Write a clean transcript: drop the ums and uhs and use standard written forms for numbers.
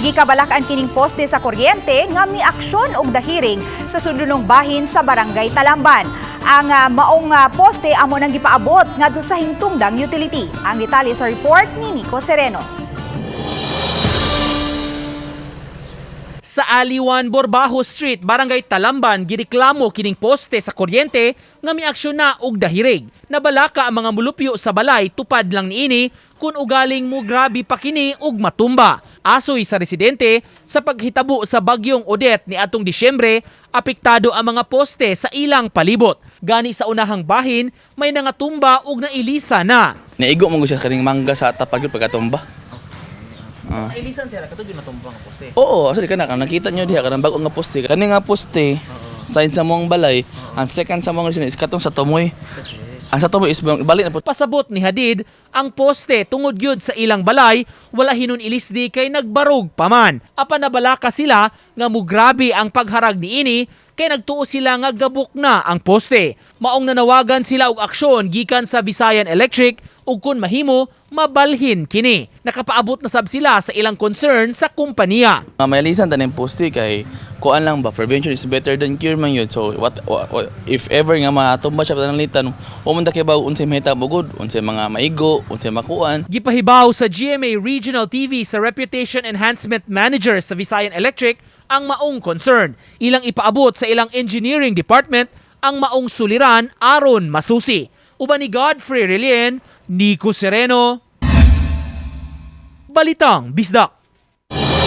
Gikabalakan kining poste sa kuryente nga miaksyon og dahiring sa sudlonong bahin sa Barangay Talamban. Ang maong poste amo nang gipaabot ngadto sa hintungdang utility. Ang detalye sa report ni Nico Sereno. Sa Aliwan, Borbajo Street, Barangay Talamban, gireklamo kining poste sa kuryente nga miaksyon na og dahirig. Nabalaka ang mga mulupyo sa balay tupad lang niini kung ugaling mo grabe pa kini og matumba. Asoy sa residente sa paghitabo sa bagyong Odette ni atong Disyembre, apektado ang mga poste sa ilang palibot. Gani sa unahang bahin, may nangatumba og nailisa na. Naigo mo siya kaning mangga sa tapag yun pagkatumba. Nailisan sila katong natumba nga poste. Oo, actually kana kang nakita nyo diha kanang bago nga poste. Kani nga poste sign sa mong balay, ang second sa mong is katong sa Tumoy. Ang sa Tumoy is balik na po. Pasabot ni Hadid, ang poste tungod gyud sa ilang balay, wala hinon ilisdi kay nagbarog pa man. Apan nabalaka sila nga mugrabe ang pagharag niini kay nagtuo sila nga gabok na ang poste. Maong nanawagan sila og aksyon gikan sa Visayan Electric ug kun mahimo mabalhin kini. Nakapaabot na sab sila sa ilang concern sa kompanya. Mayalisan tanin poste kay kuan lang ba, prevention is better than cure man yun. So what if ever nga matumba siya pananglitan, wa man ta kay bawo unsay mahitabo gud, unsay mga maigo, unsay makuan. Gipahibaw sa GMA Regional TV sa Reputation Enhancement Manager sa Visayan Electric ang maong concern. Ilang ipaabot sa ilang engineering department ang maong suliran aron masusi. Uban ni Godfrey Relien, Nico Sereno, Balitang Bisdak.